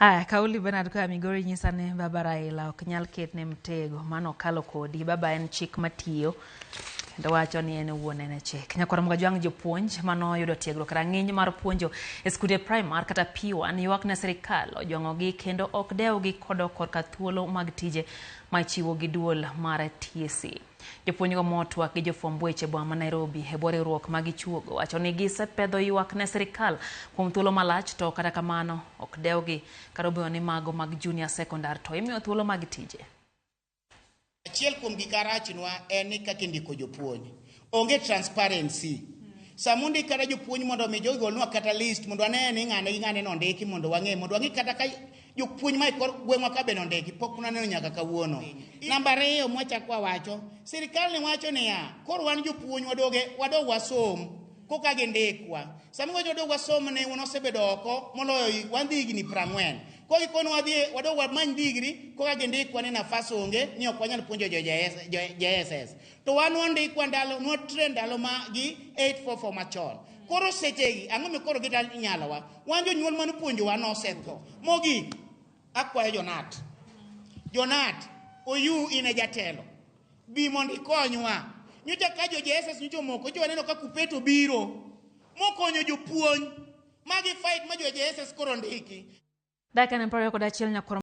Aya, kauli Bernard koa Migori nyisa ni baba Raila ok nyal ketne mtego, mano okalo kodi. Baba en chik matiyo kendo wacho ni en owuon en e chik. Nyakwar Mgajwang' jopuonj manoyudo tiegruok rang'iny mar puonjo e skunde primar kata P1 ywak ne sirikal ojwang'ogi kendo ok dewgi kodok korka thuolo mag tije ma ichiwo gi duol mar TSC. Jopuonjgo motwak gi jofwamb weche e boma ma Nairobi e bwo riwruok ma gichuogo wacho ni gisepedho ywak ne sirikal kuom thuolo malach to kata kamano ok dewgi kata obedo ni mago mag junior secondar to imiyo thuolo mag tije. Achiel kuom gik arachnwa en ni kaka indiko jopuonj. Onge transparency. Sama undik kata jopuonj mondo mi jogi golnwa kata list mondo wane ni ng'ane gi ng'ane nondiki mondo wang'e mondo wang'e kata ka jopuonj ma e kor gweng'wa ka be nondiki pok naneno nyaka kawuono. Namba ariyo mwachak wawacho, sirikal ni wacho niya, koro wan jopuonj wadoge wadog wasom koka gindikwa. Sama iwacho wadog wasom ne wan osebedo oko moloyo wan dhi higni 40. Koro gikoni wadhi wadog wamany digri koka gindikwa ni nafas onge ni ok wanyal puonjo jo JSS. To wan wandikwa ndalo nwa train ndalo ma gi 844 machon. Koro sechegi ang'o mikoro gita nyalowa? Wan jonyuol mane opuonjowa nosetho. Mogik, akwayo Jonat. Jonat, oyu in e jatelo. Bi mondo ikonywa. Nyocha ka jo JSS nyocha omoko, nyocha waneno ka Kuppet obiro mokonyo jopuonj ma gi fight ma jo JSS koro ndiki. Dakika en 21 nyakwar.